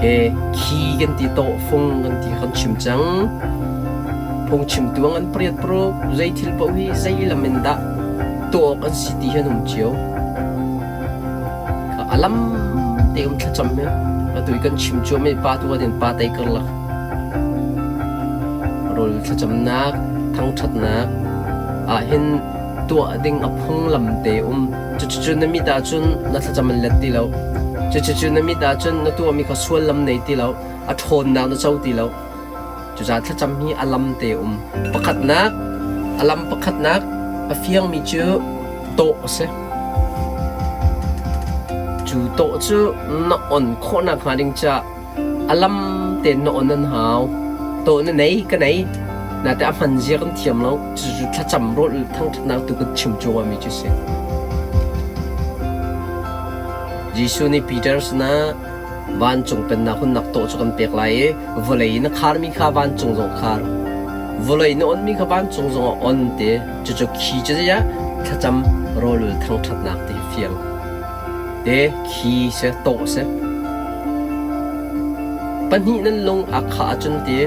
Ke khi kan ti tawhfung kan ti kan chim cang. Phungchimtu an pariat paruk zei thil paoh hi zei lam in dah tuah awk an si ti hi an um cio. A lam te um thlacam hi atu i kan chim cuahmah i pa tu ah pa tei karlak rawl thlacamnak thangṭhatnak ah hin tuah ding a phunglam te um. Cucu na mit ahcun na thlacam an let ti lo. Cucu na mit ahcun na tuahmi kha suallam nei ti lo. A ṭhawnnak na co ti lo. Cucaah thlacam hi a lam te um. Pakhatnak, a lam pakhatnak a fiangmi cu tawh a si. Cu tawh cu na on khawhnak hnga ding caah a lam tein na on an hau. Tawh na nei, ka nei. Nate a hman zia kan thiam lo. Cucu thlacam rawl thangṭhatnak tu kan chim cuahmahmi cu si. Jesuh nih Peter sinah Vancung pennak hunnak tawh cu kan pek lai i vawlei na kharmi kha vancung zong khar. Vawlei na onmi kha vancung zong ah on te. Cucu khi cu zeiah thlacam rawlul thangṭhatnak ti fiang. Te khi si tawh si. Pahnih nan lung a khah ahcun ti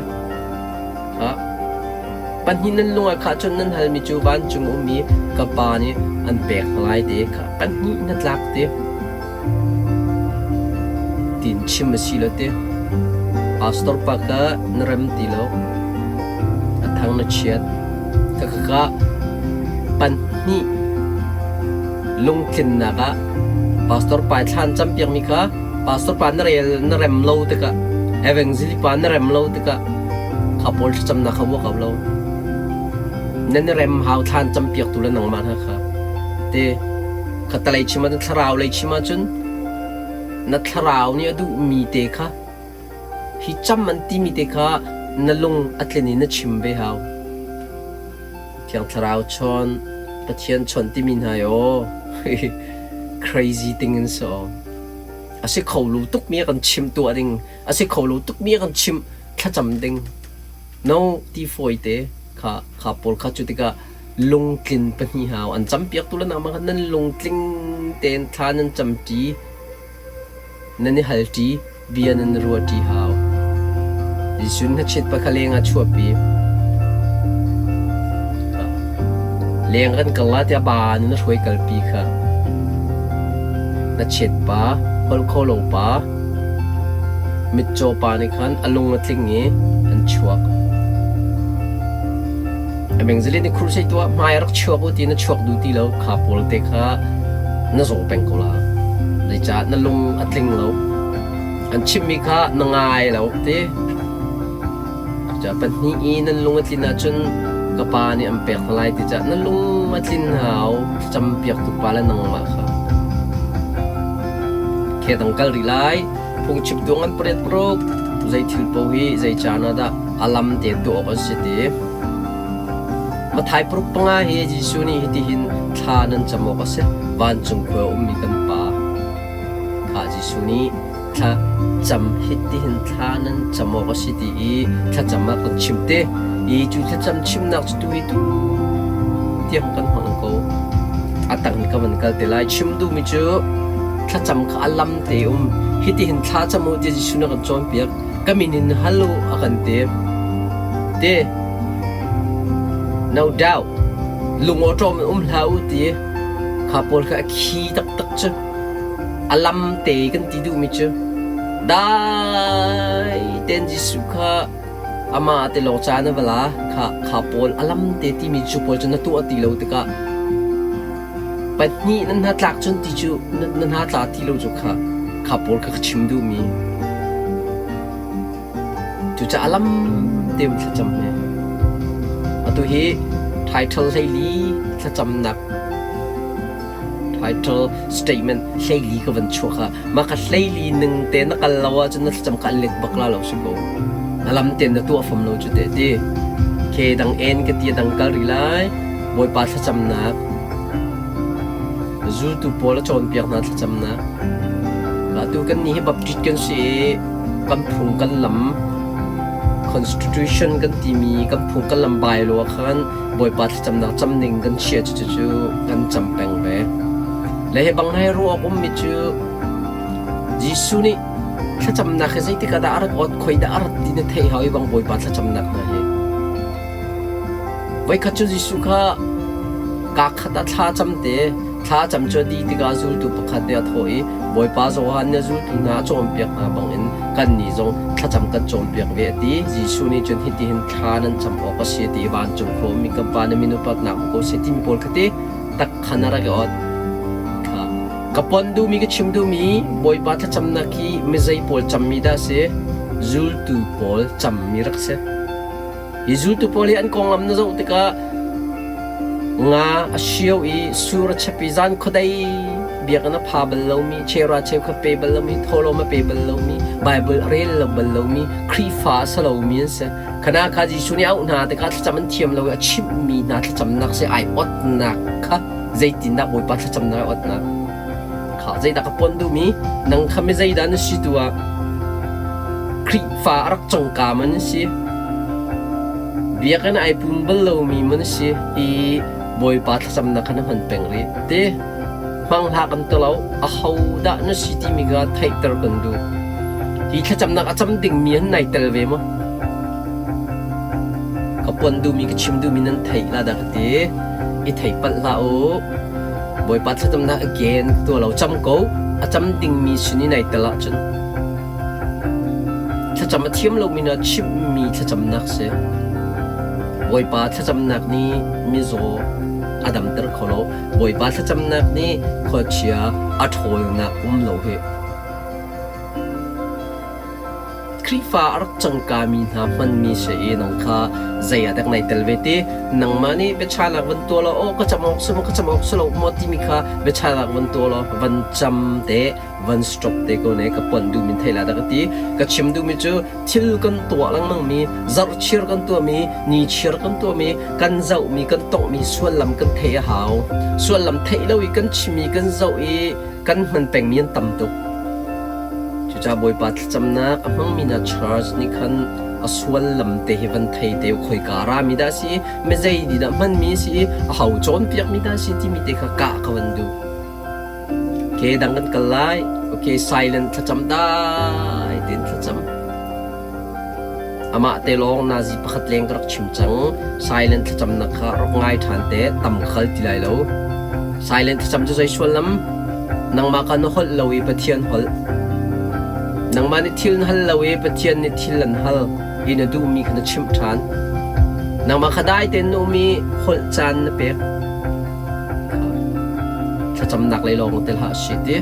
pahnih nan lung a khah cun nan halmi cu vancung ummi ka Pa nih an pek lai ti kha pahnih na tlak ti. Tiin chim a si lo ti. Pastor pa kha na rem ti lo. A thang na chiat. Ka ka pahnih lungtlinnak ah pastor pa thlan campiakmi kha pastor pa na rel na rem lo tikah evangeli pa na rem lo tikah kha pawl thlacamnak kha vuak lo. Nan rem hau thlan campiak tu le nangmah hna kha te Khatalei chim ahcun thlarau lei chim ahcun na thlarau nih a duhmi te kha hi cam an timi te kha na lung a tlin in na chim ve hau. Thiang Thlarau chawn, Pathian chawnh timi hna i aw crazy ting in si aw. A si kho lo tukmi a kan chimh tuah ding, a si kho lo tukmi a kan chimh thlacam ding. No ti fawi te kha kha pawl kha cu tikah lungtlin pahnih hau an campiaktu le nangmah kha nan lungtling tein thla nan camṭi nan i halṭi bia nan i ruahṭi hau. Jesuh nih hnachet pa kha leng ah chuahpi. Leng kan kal la tiah ba in na hruai kalpi kha. Hnachet pa, holh kho lo pa, mitcaw pa nih khan a lung a tling i an chuak. Evangelist nih crusade tuah hmai rak chuak u ti na chuak duh ti lo kha pawl te kha na zaw peng ko la. Zeicah na lung a tling lo. An chimmi kha na ngai lo ti. Ca pahnih i nan lung a tlin ahcun ka pa nih an pek hna lai ti cah na lung a tlin hau thlacam piaktu pa le nangmah kha. Khe dang kal rih lai. Phungchimtu ngan pariat paruk zei thil paoh hi zei caan ah dah a lam te tuah awk an si ti. Matthai paruk panga hi Jesuh nih hitihin thla nan cam awk a si. Vancung khua a ummi kan Pa. Kha Jesuh nih thla cam hitihin thla nan cam awk a si ti i thlacam ah kan chim te. I cu thlacam chimnak cu tu hi tu tiang kan hmang ko. A tang ka van kal te lai. Chim duhmi cu thlacam kha a lam te um. Hitihin thla cam u ti Jesuh nih a kan cawnpiak. Ka min in hal u a kan ti. Ti. No doubt. Lung awṭawm in um hlah u ti. Kha pawl kha a khi taktak cu. A lam te kan ti duhmi cu. Dai tein Jesuh kha amah te lawng ca na va la. Kha kha pawl a lam te timi cu pawl cu na tuah ti lo tikah pahnih nan hna tlak cun ti cu na hna tla ti lo cu kha kha pawl kha ka chim duhmi. Cucaah lam tein thlacam hi. Atu hi title hleili thlacamnak title statement hleili ka van chuah kha mah ka hleili ning te na kal lo ahcun na thlacam kha an let bak la lo si ko. Na lam tein na tuah fam lo cu te ti. Ke dang en ka ti dang kal rih lai. Bawipa thlacamnak zultu pawl a cawnpiak hna thlacamnak. Atu kan nih hi Baptist kan si i kan phung kan lam constitution kan timi kan phung kan lam bylaw ah khan Bawipa thlacamnak cam ning kan chia cu cu kan cam peng ve. Le hi bang hai ruah awk ummi cu Jesuh nih. Thlacamnak hi zeitik ah dah a rat awt, khoi dah a rat ti na theih hau i bang Bawipa thlacamnak hna hi. Voikhat cu Jesuh kha kaa khat ah thla cam te, thla cam cu a dih tikah zultu pakhat nih a thawh i, Bawipa Johan nih a zultu hna a cawnpiak hna bangin kannih zong thlacam kan cawnpiak ve a ti. Jesuh nih cun hitihin thla nan cam awk a si a ti i vancung khua ummi kan Pa na min upatnak um ko seh timi pawl kha ti tak khan a rak i ot. Kha ka pon duhmi ka chim duhmi Bawipa thlacamnak hi mizei pawl cammi dah a si? Zultu pawl cammi rak si. Hi zultu pawl hi an konglam na zoh tikah nga a sio i sur a chep i zan khuadei biakinn a pha bal lomi, chera cheukhat pe bal lomi, thawhlawm a pe bal lomi, Bible a rel lo bal lomi, Khrihfa a si lomi an si. Khana kha Jesuh nih a auh hna tikah thlacam an thiam lo i a chimhmi hna thlacamnak si ai otnak kha zeitindah Bawipa thlacamnak ai otnak kha zeidah ka pon duhmi nang kha mi zeidah na si tu ah Khrihfa a rak congka man na si biakinn ai pum bal lomi man na si i Bawipa thlacamnak kha na hman peng rih ti hmang hlah kan ti lo aho dah na si timi kha theihter kan duh hi thlacamnak a cam dingmi han nai tel ve maw ka pon duhmi ka chim duhmi nan theih la dah ka ti i thei palh hlah u Bawipa thlacamnak again tuah lo cam ko a cam dingmi sin i nai tel ahcun thlacam a thiam lomi na chimhmi thlacamnak si Bawipa thlacamnak nih mizaw a damter kho lo Bawipa thlacamnak nih khuachia a ṭhawlnak um lo hi Khrihfa a rak cangkami hna hmanmi si i nang kha zei ah dek nai tel ve ti? Nangmah nih biachahnak van tuah law, aw ka cam awk si maw, ka cam awk si lo maw timi kha biachahnak van tuah law, van cam te, van stop te ko ne ka ponh duhmi thei la dah ka ti. Ka chim duhmi cu thil kan tuah lengmangmi, zarhchir kan tuahmi, nichiar kan tuahmi, kan zohmi, kan tonghmi suallam kan theih a hau. Suallam theih lo i kan chim i kan zoh i kan hman pengmi an tam tuk. Cucaah Bawipa thlacamnak a hmangmi hna church nih khan a suallam te hi van thei te u khoika a rami dah a si, mizei nih dah hmanmi a si i aho cawnpiakmi dah a si timi te kha kah ka van duh. Okay, dang kan kal lai. Okay, silent thlacam dai tein thlacam. Amah te lawng nazi pakhat leng ka rak chim cang. Silent thlacamnak kha rak ngai ṭhan te, tam khal ti lai lo. Silent thlacam cu zei suallam? Nangmah kha na holh lo i Pathian holh. Nangmah nih thil na hal lo i Pathian nih thil an hal i na duhmi kha na chimh ṭhan. Nangmah kha dai tein na um i holh caan na pek. Thlacamnak lei lawng tel hlah si ti.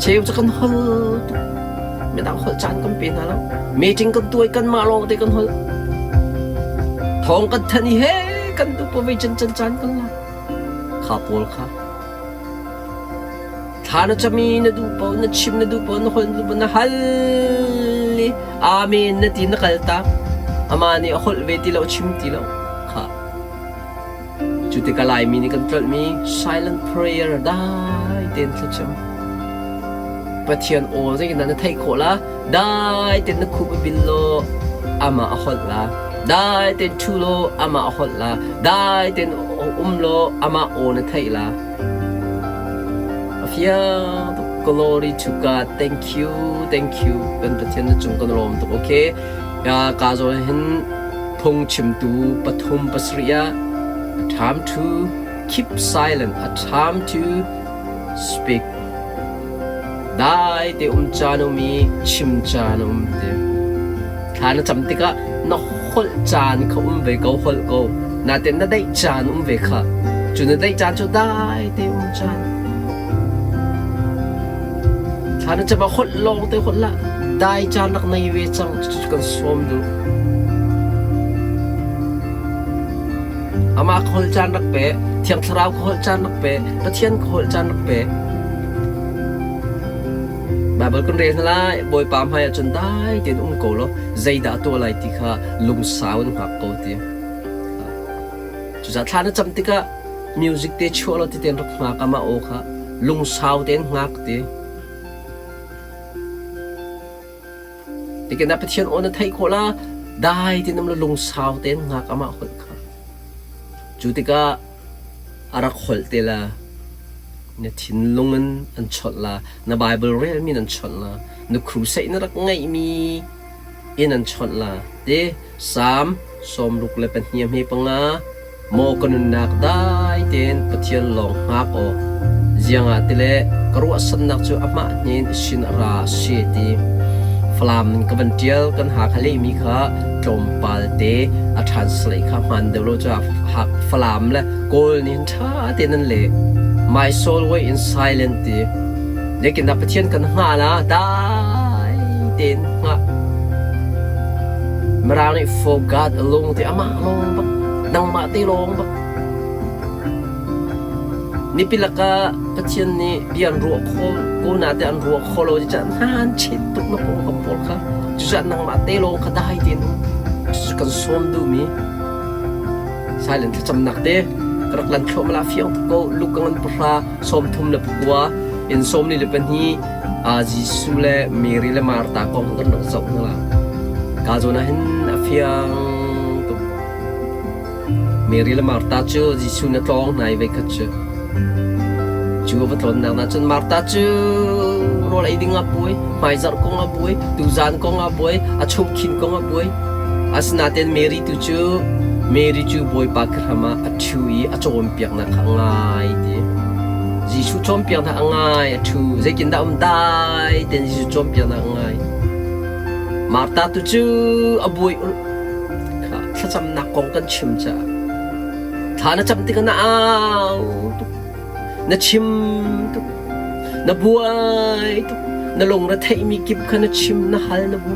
Cheu cu kan hol tuk. Midang holh caan kan pe hna lo. Meeting kan tuai kanmah lawng te kan holh. Thawng kan thanh i he kan duh pawei can can caan kan la. Kha pawl kha. Thla na cam i na duh paoh na chim na duh paoh na holh na duh paoh na hal i amen na ti na kal tak. Amah nih a holh ve ti lo a chim ti lo. Kha. Cu tikah Laimi nih kan tlolhmi silent prayer dai tein thlacam. Pathian aw zeitindah na theih khawh la? Dai tein na khup a bil law amah a holh la. Dai tein ṭhu law amah a holh la. Dai tein um law amah aw na theih la. A fiang tuk. Glory to God. Thank you. Thank you. Kan Pathian na cung kan lawm tuk. Okay. Ya ka zawn hin phungchimtu pathum pasarih ah a time to keep silent, a time to speak. Dai te um caan um i chim caan um ti. Thla na cam tikah na holh caan kha um ve ko, holh ko. Natin na daih caan um ve kha. Cu na daih caan cu dai te um caan. Thla na cam ah holh lawng te holh lah. Dai caan rak nei ve cang. Cucu kan sawm duh. Amah ka holh caan rak pe, Thiang Thlarau ka holh caan rak pe, Pathian ka holh caan rak pe. Baibal kan rel hna lai, Bawipa hmai ah cun dai tein um ko law zeidah a tuah lai ti kha lungsau in hngak ko ti. Cucaah thla na cam tikah music te chuah law ti tein rak hngak amah aw kha lungsau tein hngak ti. Tikin ah Pathian aw na theih khawh la, dai tein um law lungsau tein hngak amah holh kha. Cu tikah a rak holh te la. Na thinlung in an chawnh la, na Bible relmi in an chawnh la, na crusade na rak ngeihmi in an chawnh la. Ti Salm 62 hme panga Maw ka nunnak dai tein Pathian lawng hngak awk ziangah tile ka ruahsannak cu amah hnen sin a ra a si ti. Falam in ka van ṭial kan Hakha lehmi kha tlawmpal te a translate kha hmaan deuh lo caah Falam le Kawl nih hin ṭha tein an leh. My soul wait in silent ti. Zeitindah Pathian kan hngah la dai tein hngah. Mirang nih for God alone ti amah lawng bak nangmah te lawng bak. Mipi lakah Pathian nih bia an ruah kho ko na te an ruah kho lo cucaah hnan chet tuk na pawngkam pawl kha cucaah nangmah te lawng kha dai tein um. Cucu kan sawm duhmi silent thlacamnak te ka rak lan thluahmah la fiang tuk ko Luke ngan pahra 34 in 42 Jesuh le Mary le Martha kong kan rak zoh hna la. Ka zawn ah hin a fiang tuk. Mary le Martha cu Jesuh na tlawng hna i voikhat cu. Cu a va tlawnnak na cun Martha cu rawl ei ding ah buai, hmaizarh kong ah buai, tuzaan kong ah buai, a chungkhin kong ah buai. Asinain Mary tu cu Mary cu Bawipa kehram ah a ṭhu i a cawnpiaknak kha a ngai ti. Jesuh cawnpiaknak a ngai, a ṭhu. Zeitindah um dai tein Jesuh cawnpiaknak a ngai. Martha tu cu a buai ulh. Kha thlacamnak kong kan chim caah thla na cam tikah na au tuk, na chim tuk, na buai tuk, na lungre theihmi kip kha na chim, na hal, na bu.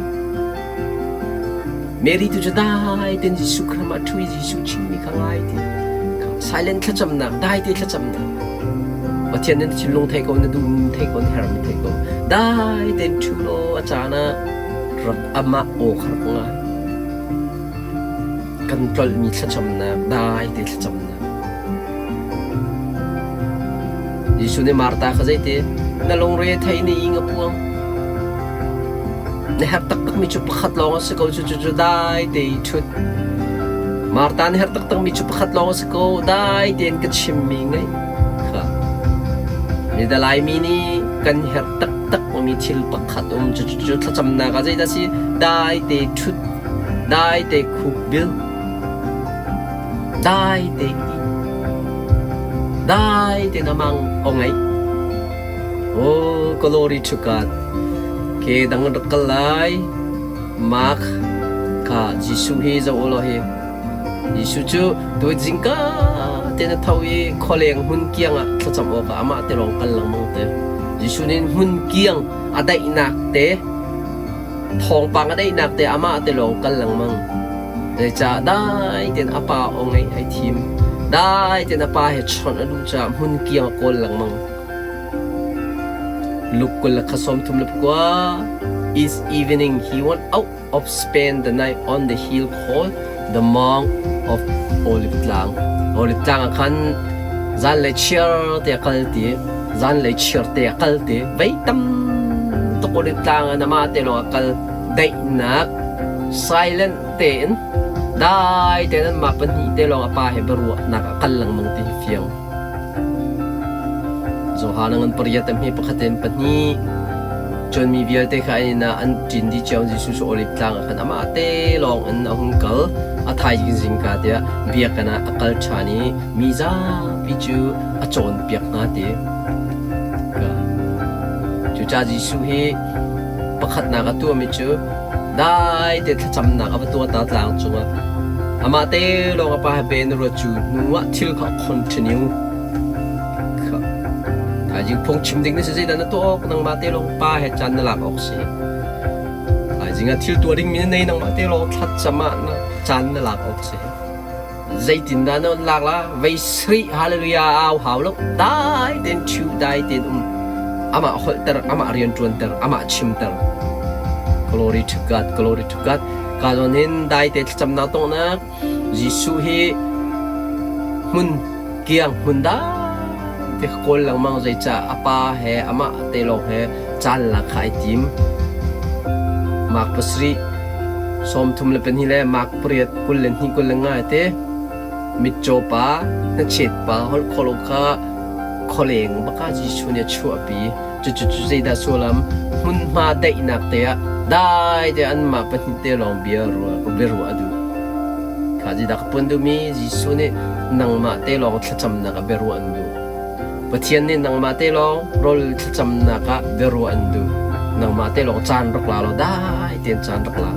Mary tu cu dai tein Jesuh Khrih ah ṭhu i Jesuh chimmi kha ngai ti. Silent thlacamnak, dai te thlacamnak. Pathian nih na thinlung thei ko, na duhmi thei ko, na herhmi thei ko. Dai tein ṭhu law a caan ah rak amah aw kha rak ngai. Kan tlolhmi thlacamnak, dai te thlacamnak. Jesuh nih Martha kha zeiti na lungre thei na ing a puang. Na herh taktakmi cu pakhat lawng a si ko, cu cu dai te i ṭhut. Martha na herh taktakmi cu pakhat lawng a si ko, dai tein ka chimmi ngaih kha. Midang Laimi nih kan herh taktakmi thil pakhat um cu cu thlacamnak ah zeidah si dai te ṭhut, dai te khuk bil. Dai te dai te na mang o ngai. Oh, glory to God. Ke dang rak kal lai. Mark ka Jesuh hi zo lo hi. Jesuh cu tu zingka te na tho i khualeng hmun kiang ah thlacam awk ah amah te lawng kal lengmang te. Jesuh nih hmun kiang a daihnak te Thawngpang a daihnak te amah te lawng kal lengmang. Zeicah dai tein a pa aw ngaih ai thim. Dai tein a pa he chawnh a duh caah hmun kiang a kawl lengmang. Luke 23 Each evening he went out of spend the night on the hill called the Mount of Olive Tlang. Olive Tlang ah khan zanlei chiar te a kal ti. Zanlei chiar te a kal ti. Vei tam tuk Olive Tlang ah amah te lawng a kal. Daihnak silent tein dai tein anmah pahnih te lawng a pa he biaruahnak a kal lengmang ti hi fiang. Johan a ngan pariat a hme pakhat in pahnih. Cun mi vialte kha an inn ah an ṭin dih cio. Jesuh cu Oliv tlang ah khan amah te lawng in a hung kal. A thaizing zingka tiah biakinn ah a kal ṭhan i mi zapi cu a cawnpiak hna ti. Cucaah Jesuh hi pakhatnak a tuahmi cu dai te thlacamnak a va tuah ta tlang cungah amah te lawng a pa he ben ruat cu hnu ah thil kha a continue. Thaizing phungchim ding na si zeidah na tuah awk nangmah te lawng pa he caan na lak awk si. Thaizing ah thil tuah ding mi na nei nangmah te lawng thlacam ah na caan na lak awk si. Zeitindah na lak la vei sri hallelujah au hau lo dai ten thu dai ten um amah holhter amah rian tuanter amah chimter glory to God glory to God ka zawn hin dai te thlacamnak tongnak Jesuh hi hmun kiang hmun dai te kha kawl lengmang zeicah a pa he amah te lawng he caan lak kha ai tim. Mark pasarih 32 le Mark pariat 22 21 te mitcaw pa hnachet pa holh khawh lo kha Khualeng bak ah Jesuh nih a chuahpi. Cucu cu zeidah sullam? Hmunhma daihnak te ah dai te anmah pahnih te lawng bia ruah a duh. Kha zeidah ka puan duhmi Jesuh nih nangmah te lawng thlacamnak ah biaruah an duh. Pathian nih nangmah te lawng rawl thlacamnak ah biaruah an duh. Nangmah te lawng caan rak la law dai tein caan rak la.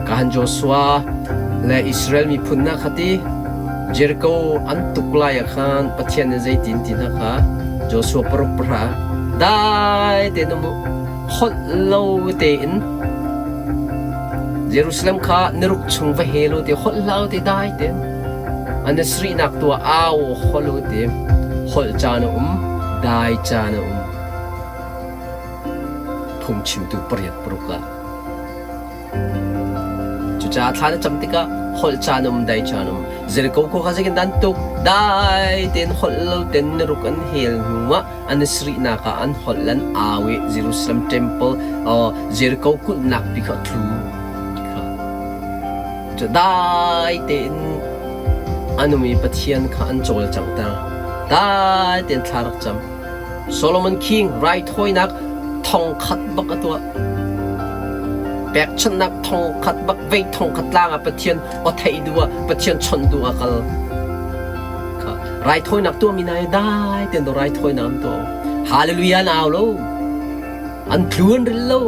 Kahan Joshua le Israel miphun hna kha ti Jericho an tuk lai ah khan Pathian nih zeitin ti hna kha Joshua paruk pahra dai tein um u holh lo tein Jerusalem kha niruk chung va hel u ti holh hlah u ti dai tein an i sarihnak tu ah au holh u ti holh caan a um dai caan a um phungchimtu pariat paruk ah Cucaah thla na cam tikah holh caan um, dai caan um. Jericho khua kha zeitin dah an tuk? Dai tein holh lo tein niruk an hel hnuah an i sarihnak ah an holh an au i Jerusalem temple Jericho kulhnak pi kha a tlu. Cu dai tein an um i Pathian kha an cawlcanghter. Dai tein thla rak cam. Solomon King raithawinak thongkhat bak a tuah. Pekchanhnak thongkhat bak vei thongkhat tlang ah Pathian aw theih duh ah Pathian chawnh duh ah kal. Kha raithawinak tuahmi hna hi dai tein do raithawinak an tuah. Hallelujah an au lo. An tlu an ril lo.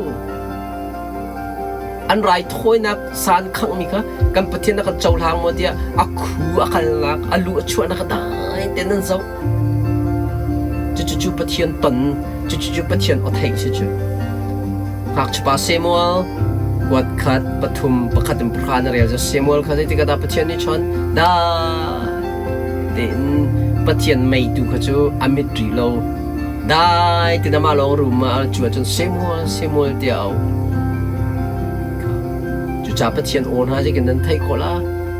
An raithawinak san khanghmi kha kan Pathian a kan cohlang maw tiah a khu a kalnak a lu a chuahnak kha dai tein an zoh. Cucu Pathian ton, cucu Pathian aw theih si cu. Ngakchiapa Samuel kuat khat pathum pakhat in pahra na rel cu Samuel kha zeitik ah dah Pathian nih chon? Dai tein Pathian meitu kha cu a mit rih lo. Dai tein amah lawng room ah cu ahcun Samuel, Samuel tiah a auh. Cucaah Pathian aw hna zeitin nan theih khawh la?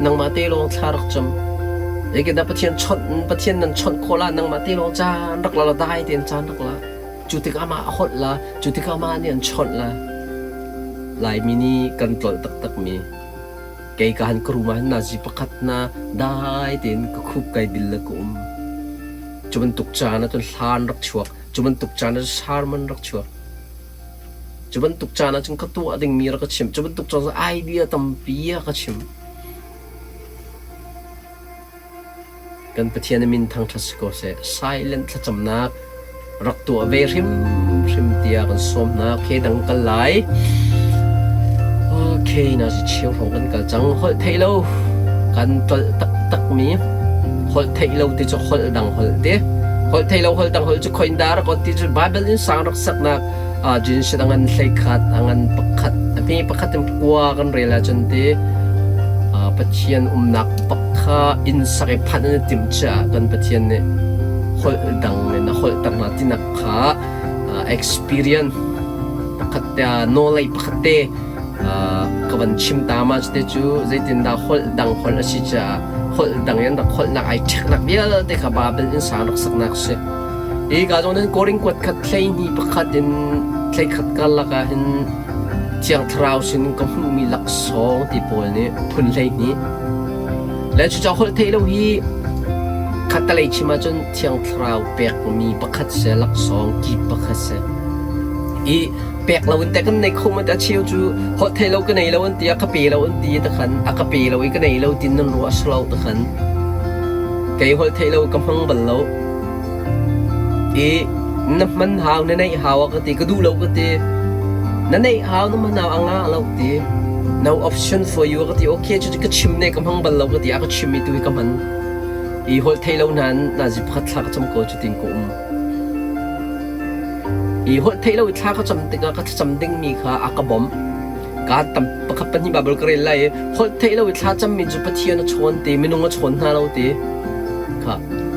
Nangmah te lawng thla rak cam. Zeitindah Pathian chawnh Pathian nan chawnh khawh la nangmah te lawng caan rak la la dai tein caan rak la. Cu tikah amah a holh la, cu tikah amah nih an chawnh la. Laimi nih kan tlolh taktakmi kei ka han ka room ah hin nazi pakhat na dai tein ka khup kai bil le ka um. Cu bantuk caan ah cun hlan rak chuak, cu bantuk caan ah cun sermon rak chuak. Cu bantuk caan ah cun ka tuah dingmi rak ka chim. Cu bantuk caan ah idea tampi a ka chim. Kan Pathian a min thangṭhat si ko seh. Silent thlacamnak rak tuah ve hrimhrim tiah kan sawm hna. Okay, dang kal lai. Okay, na si cheu hrawng kan kal cang. Holh theih lo kan tlolh taktakmi holh theih lo ti cu holh dang holh ti. Holh theih lo holh dang holh cu khoin dah rak on ti cu Bible in sang rak saknak Jinshit a ngan hleikhat, a ngan pakhat, a hme pakhat in kua kan rel ahcun ti Pathian umnak bak kha inn sak i phanh an i timh caah kan Pathian nih holh dang in a holh ter hna tinak kha experience pakhat te nawlei pakhat te ka van chim ta ma te cu zeitindah holh dang holh a si caah holh dang in rak holhnak ai ṭheknak vialte kha Babel inn sang rak saknak a si. Hika zawn hin Korin kuat khat hleihnih pakhat in thleikhat karlak ah hin Thiang Thlarau sin ka hmuhmi laksawng ti pawl nih phun 12. Le cucaah holh theih lo hi khattelei chim ahcun Thiang Thlarau pekmi pakhat si, laksawng kip pakhat si. I pek lo in teh kan nei kho ma a cheu cu holh theih lo ka nei lo an ti a ka pe lo an ti takhan a ka pe lo i ka nei lo tin nan ruah a si lo takhan kei holh theih lo ka hmang bal lo. I na hman hau, na neih hau a ka ti, ka duh lo ka ti. Na neih hau, na hman hau a ngah lo ti. No option for you a ka ti. Okay, cucu ka chim ne ka hmang bal lo ka ti. A ka chim i tu hi ka hman. I holh thei lo nain nazi pakhat thla ka cam ko cu tin ka um. I holh thei lo i thla ka cam tikah ka thlacam dingmi kha a ka bawmh. Kaa tam pakhat pahnih Bible ka rel lai i holh theih lo i thla cammi cu Pathian a chawn ti, minung a chawn hna lo ti. Kha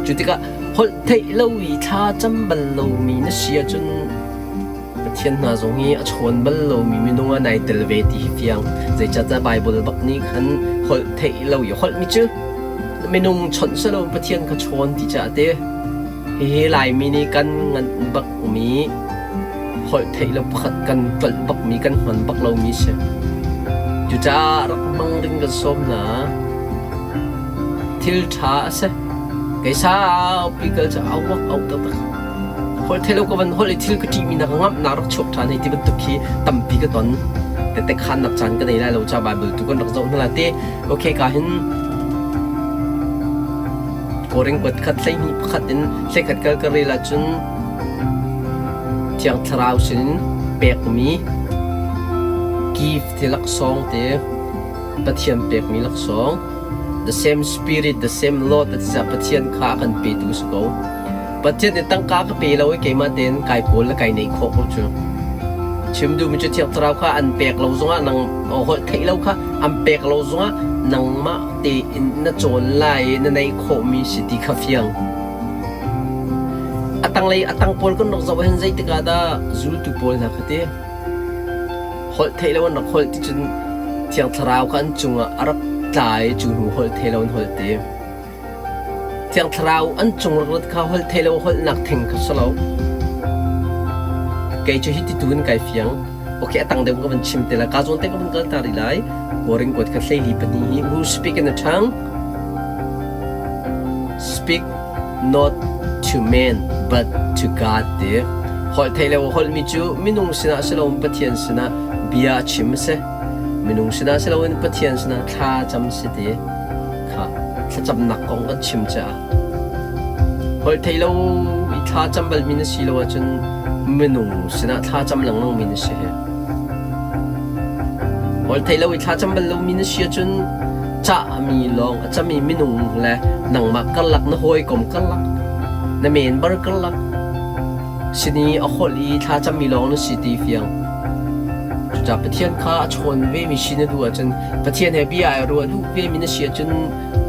cu tikah holh theih lo i thla cam bal lomi na si ahcun Pathian hna zong hi a chawn bal lomi minung ah nai tel ve ti hi fiang. Zeicahtiah Bible bak nih khan holh theih lo i holhmi cu minung chawnh si lo Pathian kha chawn ti caah ti. Hihi Laimi nih kan nganh bakmi holh theih lo pakhat kan tlolh bakmi kan hman bak lomi si. Cucaah rak hmang ding kan sawm hna. Thil ṭha a si. Kei saupi kal cu a uak au taktak. Holh thei lo ka van holh i thil ka ṭihmi nak ngamhnak rak chuak ṭhan hei ti bantuk khi tampi ka ton. Tette khannak caan ka nei lai lo ca Bible tu kan rak zoh hna la te. Okay ka hin Koring kuat khat 12 pakhat in 11 kal ka rel ahcun Thiang Thlarau sinin pekmi gift ti laksawng te Pathian pekmi laksawng the same spirit the same Lord a ti caah Pathian kha a kan petu si ko. Pathian nih tangka ka pe lo i keimah tein kai kawl le kai neih khawh ko cu. Chim duhmi cu Thiang Thlarau kha an pek lo zongah nang holh theih lo kha an pek lo zongah nangmah tein na cawn lai i na neih khawhmi si ti kha fiang. A tanglei a tang pawl kan rak zoh ahhin zeitik ah dah zultu pawl hna kha ti holh theih lo an rak holh ti cun Thiang Thlarau kha an cungah a rak tla i cu hnu holh thei lo an holh ti. Thiang Thlarau an cung rak rat kha holh thei lo holhnak theng kha si lo. Kei cu hi ti tu in kai fiang. Okay, a tang deuh ka van chim te lai. Ka zawn te ka van kal ta rih lai. Korin kuat kha 14 pahnih hi who speak in a tongue speak not to men but to God ti. Holh thei lo holhmi cu minung sinah si loin Pathian sinah bia a chim a si. Minung sinah si loin Pathian sinah thla cam si ti. Kha thlacamnak kong kan chim caah holh thei lo i thla cam balmi na si lo ahcun minung sinah thla cam lengmang mi na si hi. Holh thei lo i thla cam bal lomi na si ahcun cahmi lawng a cami minung le nangmah karlak na hawikom karlak na member karlak sin i a holh i thla cammi lawng na si ti fiang. Cucaah Pathian kha a chawn vemi si na duh ahcun Pathian he bia ai ruah duh vemi na si ahcun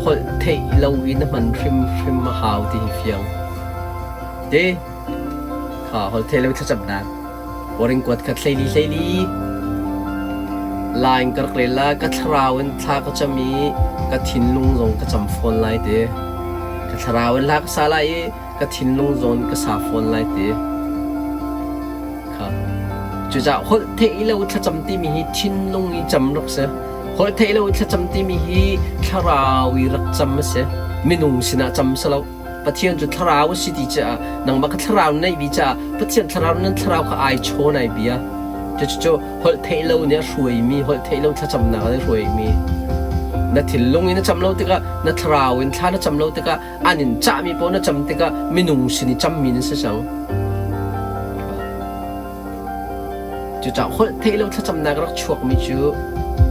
holh theih lo i na hman hrimhrim a hau ti hi fiang. Te kha holh theih lo thlacamnak Korin kuat khat 14 14 Lain ka rak rel la ka thlarau in thla ka cam i ka thinlung zong ka cam fawn lai te. Ka thlarau in hla ka sa lai i ka thinlung zong ka sa fawn lai te. Kha. Cucaah holh theih lo thlacam timi hi thinlung i cam rak si. Holh theih lo thlacam timi hi thlarau i rak cam a si. Minung sinah cam si lo. Pathian cu thlarau a si ti caah nangmah kha thlarau na neih vi caah Pathian thlarau nan thlarau kha ai chawn ai bia. Cucu holh theih lo nih a hruaimi, holh theih lo thlacamnak nih a hruaimi. Na thinlung in na cam lo tikah, na thlarau in thla na cam lo tikah, an in cahmi paoh na cam tikah minung sin i cammi nan si cang. Cucaah holh theih lo thlacamnak rak chuakmi cu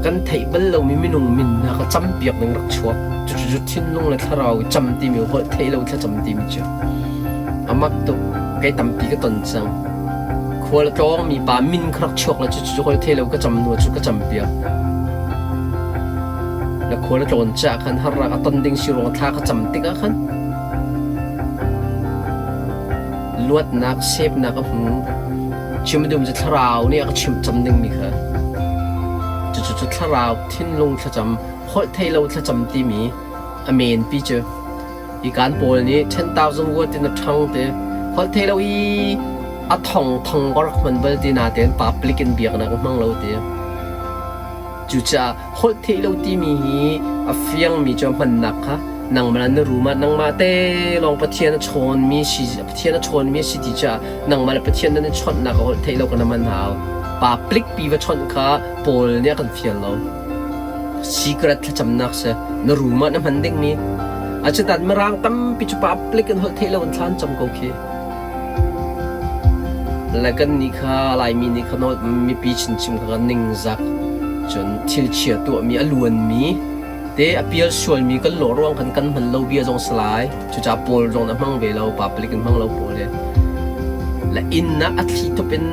kan theih bal lomi minung min hna kha campiak ding rak chuak. Cucu thinlung le thlarau i cam timi holh theih lo thlacam timi cu a mak tuk. Kei tampi ka ton cang. Khual a tlawngmi pa min kha rak chuak le cucu holh theih lo ka cam hnu cu ka campiak. Na khual a tlawn caah khan harnak a ton ding si ruang thla ka cam tikah khan luatnak sepnak a hmu. Chim dum cu thlarau nih a ka chimh cam dingmi kha. Cucu cu thlarau thinlung thlacam, holh thei lo thlacam timi a men pi cu. Hi kan pawl nih 10,000 word in a ṭhang te. Holh thei lo i a thong thong ka rak hman bal ti natein public in biaknak hmang lo ti. Cucaah holh theih lo timi hi a fiangmi cu a hmannak kha nangmah na room ah nangmah te lawng Pathian a chawnmi si Pathian a chawnmi a si ti caah nangmah le Pathian nan i chawnhnak a holh theih lo kan hman hau. Public pi va chawnh kha Paul nih a kan fial lo. Secret thlacamnak si na room ah na hman dingmi. Asinain Mirang tampi cu public in holh theih lo in thla an cam ko khi. Le kannih kha Laimi nih kha mipi chinchin kha kan ningzak. Cun thilchia tuahmi a luanmi te a pial sualmi kan lawh ruang khan kan hman lo bia zong si lai. Cucaah Paul zong a hmang ve lo, public in hmang lo Paul hi. Le inn ah a thli thup in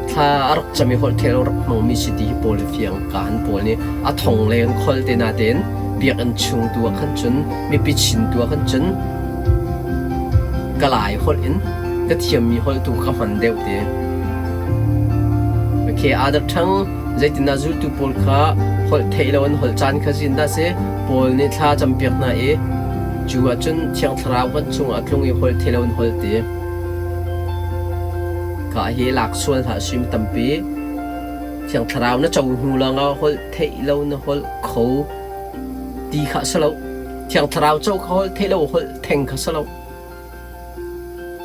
thla a rak cam i holh thel rak hmangmi si ti hi Paul hi fiang ka han Paul nih a thong leng khol te natein biakinn chung tu ah khan cun mipi chin tu ah khan cun Ka Lai holh in ka thiammi holh tu ka hman deuh ti. Okay, other tongue zeitindah zultu pawl kha holh theih lo an holh caan kha zin dah si Paul nih thla campiak hna i cu ahcun Thiang Thlarau kan cungah a tlung i holh theih lo an holh ti. Ka hi lak sual hlah sim tampi. Thiang Thlarau na co hnu lawngah holh theih lo na holh kho ti kha si lo. Thiang Thlarau co kha holh theih lo holh theng kha si lo.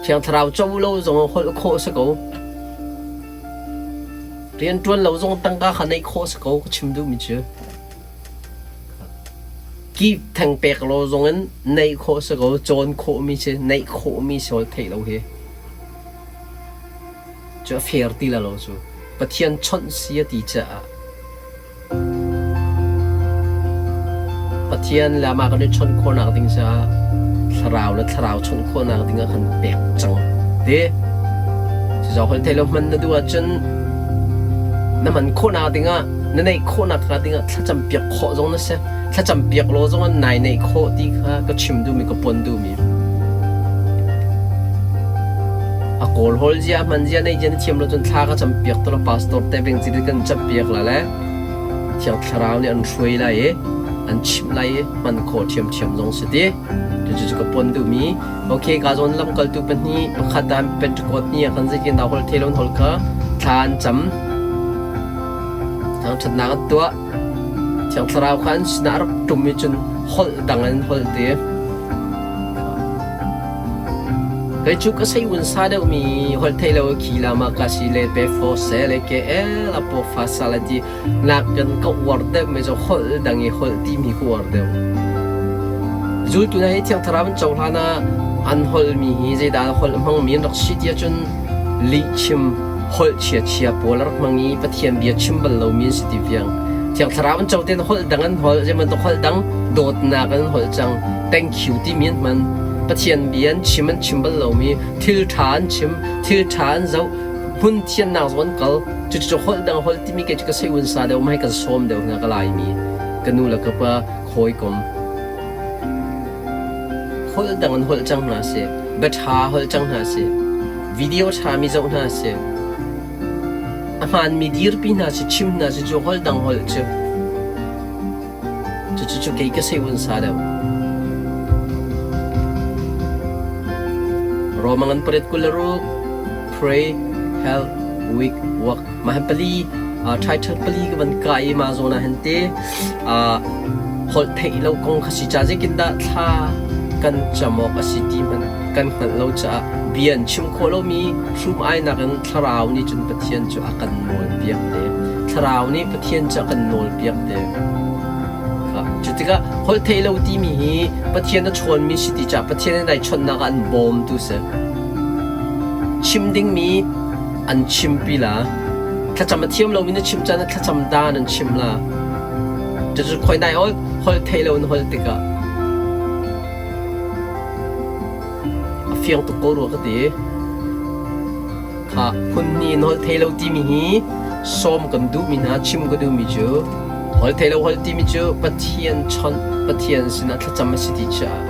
Thiang Thlarau co lo zong holh khawh si ko. Rianṭuan lo zong tangka kha neih khawh si ko ka chim duhmi cu. Ki theng pek lo zong in neih khawh si ko, cawn khawhmi si, neih khawhmi si holh theih lo hi. Cu a fair ti la lo cu. Pathian chawnh si a ti caah Pathian le amah kan i chawnh khawhnak ding caah thlarau le thlarau chawnh khawhnak ding ah kan pek cang ti. Cucaah holh theih lo hman na duh ahcun na hman khawhnak ding ah na neih khawhnak hnga ding ah thlacam piak khawh zong na si. Thlacam piak law zong ah nai neih khawh ti kha ka chim duhmi ka pon duhmi. A kawl hawl zia hman zia nei zia na thiam lo cun thla ka cam piak to la pastor te beng ci kan cam piak la le Thiang Thlarau nih an hruai lai i an chimh lai i hman khawh ṭhiamṭhiam zong si ti. Cucu ka pon duhmi. Okay, ka zawn lamkaltu pahnih pakhat ah Pentecost ni ah khan zeitindah holh the lo holh kha thla an cam. Thangṭhatnak an tuah. Thiang Thlarau kha an sinah a rak ṭum i cun holh dang in holh ti. Kei cu ka sei un sa deuhmi holh thei lo khi la ma ka si le pe fo se le ke el a po fa sa le ti nak kan ka uar deuh me zo holh dang i holh ti mi ka uar deuh. Zultu na hi Thiang Thlarau an cohlan ah an holh mi hi zeidah holh hmang mi an rak si ti ahcun lih chim holh chia chia pawl a rak hmang i Pathian bia chim bal lomi an si ti fiang. Thiang Thlarau an co ten holh dang an holh, zei bantuk holh dang dawtnak an holh cang, thank you timi an hman. Pathian bia an chim an chim bal lomi thil ṭha an chim, thil ṭha an zoh, hmun thiannak zong an kal. Cucu holh dang holh timi kei cu ka sei un sa deuh mai kan sawm deuh hna ka Laimi ka nu le ka pa hawikom holh dang an holh cang hna seh, bia ṭha holh cang hna seh, video ṭhami zoh hna seh, a hmaanmi dirpi hna seh, chim hna seh cu holh dang holh cu. Cucu kei ka sei un sa deuh. Rome ngan pariat 26 pray, help, weak, work. Mah hin pali title pali ka van ka i mah zawn ah hin te holh theih lo kong kha si ca zeitindah thla kan cam awk a si ti hmanh kan hngalh lo caah bia an chim khawh lomi hrum-ainak in thlarau nih cun Pathian cu a kan nawlpiak te. Thlarau nih Pathian cu a kan nawlpiak te. Cu tikah holh theih lo timi hi Pathian a chawnmi si ti caah Pathian in ai chawnhnak ah an bawmtu si. Chim dingmi an chimpi la. Thlacam a thiam lomi na chim caan ah thlacam dan an chim la. Cucu khoi nai ol holh theih lo in holh tikah a fiang tuk ko rua ka ti. Kha phun hnih in holh thei lo timi hi sawm kan duhmi hna chim ka duhmi cu holh thei lo holh timi cu Pathian chawnh Pathian sinah thlacam a si ti caah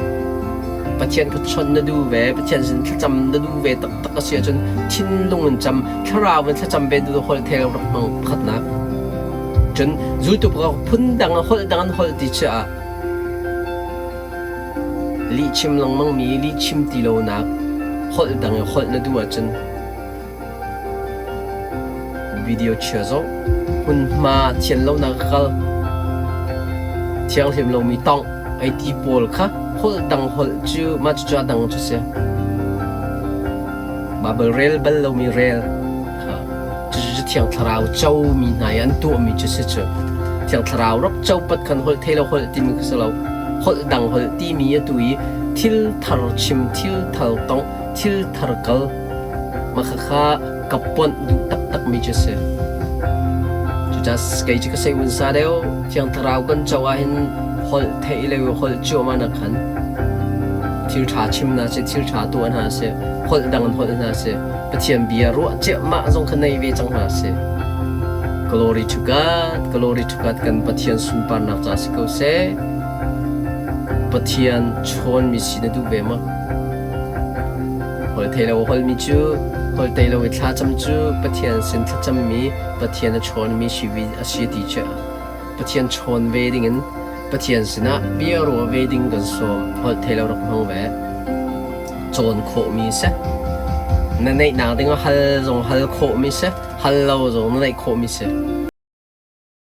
Pathian kha chawnh na duh ve Pathian sin thlacam na duh ve taktak a si ahcun thinlung in cam thlarau in thlacam ve duh holh thei lo rak hmang pakhatnak cun zultu pakhat phun dang holh dang an holh ti caah lihchim lengmang mi lihchim ti lonak holh dang i holh na duh ahcun video chia zoh hmunhma thian lonak a kal thianghlim lomi tongh ei ti pawl kha holh dang holh cu mah cucu a dang cu si Bible rel bal lomi rel kha cucu Thiang Thlarau comi hna i an tuahmi cu si cu Thiang Thlarau rak co pat khan holh thei lo holh timi kha si lo holh dang holh timi atu i thil thar chim thil thar tongh thil thar kal mah khakha ka ponh duh taktakmi cu si. Cucaah kei cu ka sei un sa deuh. Thiang Thlarau kan co ahhin holh theih le holh cuahmah nak khan thil ṭha chim hna seh, thil ṭha tuah hna seh, holh dang in holh hna seh, Pathian bia ruah ciahmah zong kha nei ve cang hna seh. Glory to God, glory to God kan Pathian sunparnak ca si ko seh. Pathian chawnmi si na duh ve maw? Holh thei lo holhmi cu holh thei lo i thlacam cu Pathian sin thlacammi Pathian a chawnmi si a si ti cu Pathian chawn ve dingin Pathian sinah bia ruah ve ding kan sawm. Holh thei lo rak hmang ve. Cawn khawhmi si. Na neihnak ding ah hal zong hal khawhmi si. Hal lo zong na neih khawhmi si.